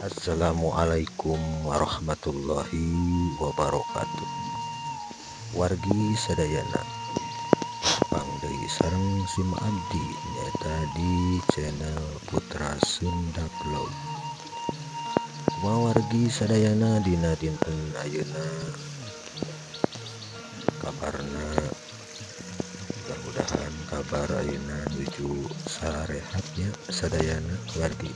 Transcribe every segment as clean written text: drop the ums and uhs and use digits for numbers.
Assalamualaikum warahmatullahi wabarakatuh. Wargi sadayana, tepang deui sareng sim abdi nyaeta di channel Putra Sunda Vlog. Kumaha wargi sadayana dina dinten ayeuna kabarna? Mudah-mudahan kabar ayeuna nuju sarehat nya sadayana wargi.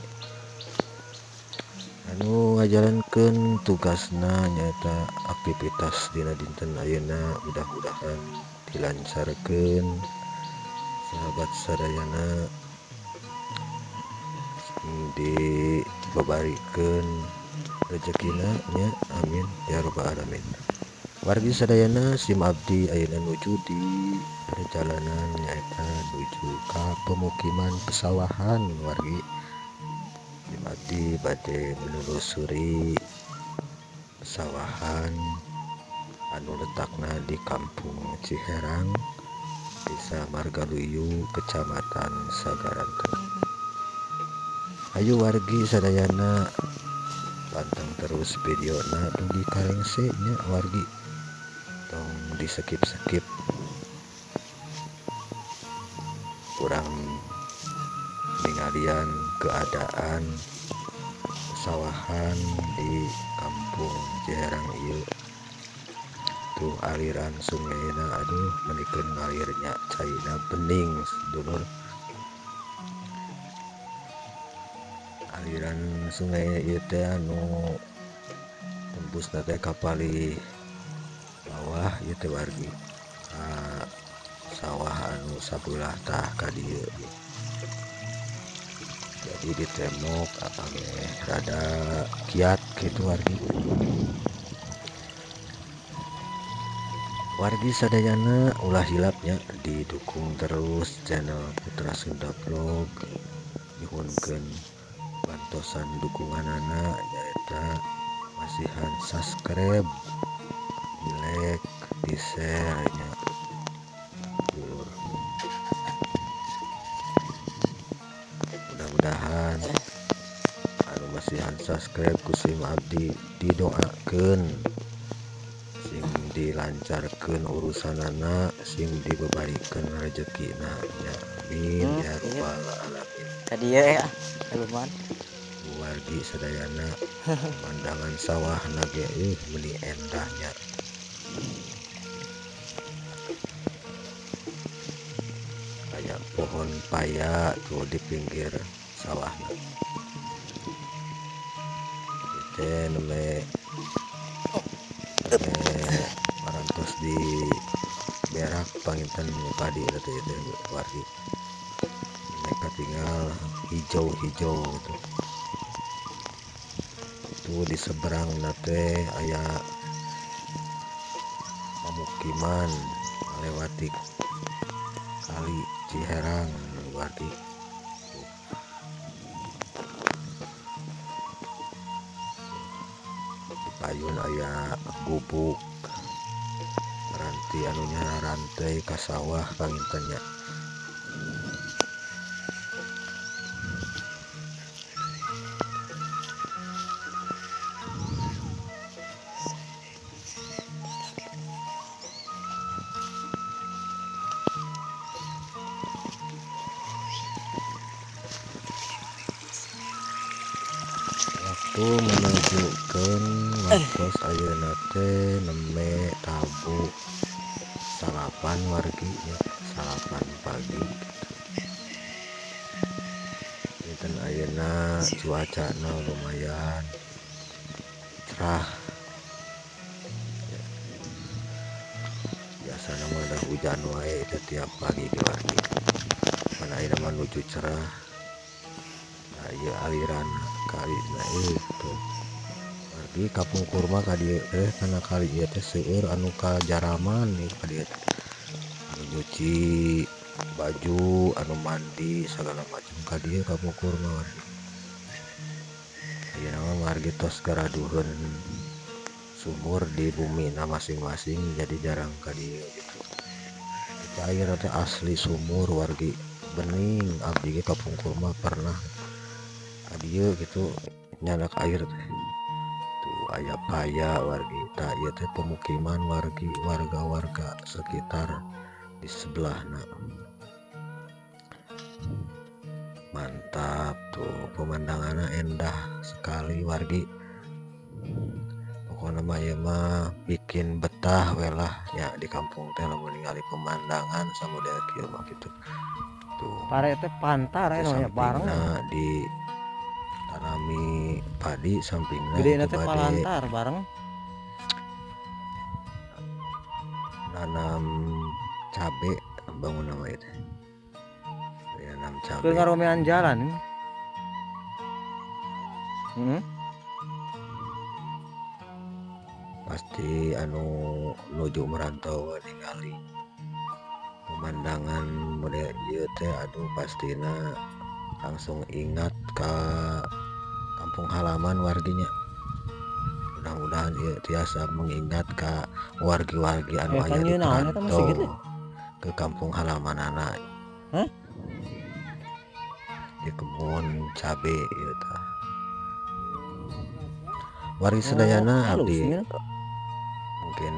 Anu ngajalankeun tugasna nyaeta aktivitas dina dinten ayeuna, mudah-mudahan dilancarkeun sahabat sadayana, dibabarikeun rezekina nya, amin ya rabbal alamin. Wargi sadayana, sim abdi ayeuna nuju di perjalanan nyaeta nuju ka pemukiman pesawahan wargi. Sim abdi bade menelusuri pesawahan anu letakna di Kampung Ciherang, Desa Margaluyu, Kecamatan Sagaranten. Ayo wargi sadayana, panteng terus videona dugi ka rengse nya wargi, tong di skip-skip. Kurang ningalian keadaan pesawahan di Kampung Ciherang ieu. Tuh aliran sungaina, aduh, meni keur ngalirnya caina bening dulur. Aliran sungai ieu teh anu tembusna teh ka palih bawah ieu teh wargi, ka sawah anu sabelah tah ka dieu. Jadi ditembok ameh rada kiat kitu wargi. Wargi sadayana, ulah hilap nya didukung terus channel Putra Sunda Vlog. Nyuhunkeun bantosan dukunganana nyaeta masihan subscribe, di like, di share nya dulur. Mudah-mudahan anu masihan subscribe ku sim abdi didoakeun sing dilancarkeun urusanana, sing dibebarikeun rezekina nya, amin ya rabbal alamin. Tadi ya, lumayan. Wargi sadayana, pemandangan sawah ge meni endahnya. Kayak pohon paya tuh di pinggir sawahna. Itu nembe nembe parantos di berak panginten padi teh itu wargi. Mereka tinggal hijau-hijau gitu. Itu di seberang teh aya pemukiman melewati kali Ciherang wargi. Di payun aya gubuk ranti anunya rantai ka sawah panginten nya. Waktu menunjukkan waktu ayeuna teh nembe tabuh salapan wargi ya, salapan pagi gitu. Dinten ayeuna cuacana lumayan cerah ya. Biasana mah udah hujan wae itu tiap pagi di wargi, mana ayeuna mah nuju cerah. Nah, ieu aliran kali nah itu wargi kapungkur mah ka dieu teh kana kali ieu teh seueur anu kajaraman ieu ka dieu teh, anu nyuci baju, anu mandi segala macam ka dieu kapungkur mah wargi. Ayeuna mah wargi tos garaduheun sumur di bumina masing-masing, jadi jarang ka dieu gitu. Itu air teh asli sumur wargi, bening. Abdi ge kapungkur mah pernah ka dieu gitu. Nyandak air teh. Tuh aya paya, wargi. Tah, ieu teh pemukiman wargi, warga-warga sekitar di sebelahna. Mantap tuh, pemandangannya endah sekali, wargi. Pokoknya mah ieu mah bikin betah we lah ya di kampung teh lamun ningali pemandangan samodel kieu mah gitu. Tuh. Pare teh pantar Di ya namanya bareng. Sampingna ditanami padi, sampingna Gede itu teh bade palantar bareng. Nanam cabe bangun nama itu. Nanam Ke cabe. Ngaromean jalan. Pasti anu nuju merantau ningali pemandangan model ieu teh, aduh, pastina langsung ingat ke kampung halaman, wargi nya. Mudah-mudahan ieu tiasa mengingat ke wargi-wargi anu Eta aya di nyieun naon eta masjid perantau teh? Ke kampung halamanana. Hah? Di kebun cabe ieu tah. Wargi sadayana, Oh, halus abdi nya. Mungkin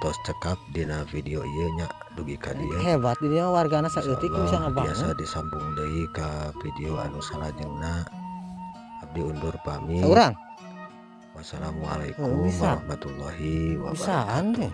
tos cekap dina video ieu nya, dugi ka dieu. Hebat ini wargana, saeutik bisa Insyaallah tiasa ngebangun. Disambung deui ka video anu salajengna. Abdi undur pamit. Saurang? Wassalamualaikum Oh, bisa. Warahmatullahi Bisaan wabarakatuh. Teh.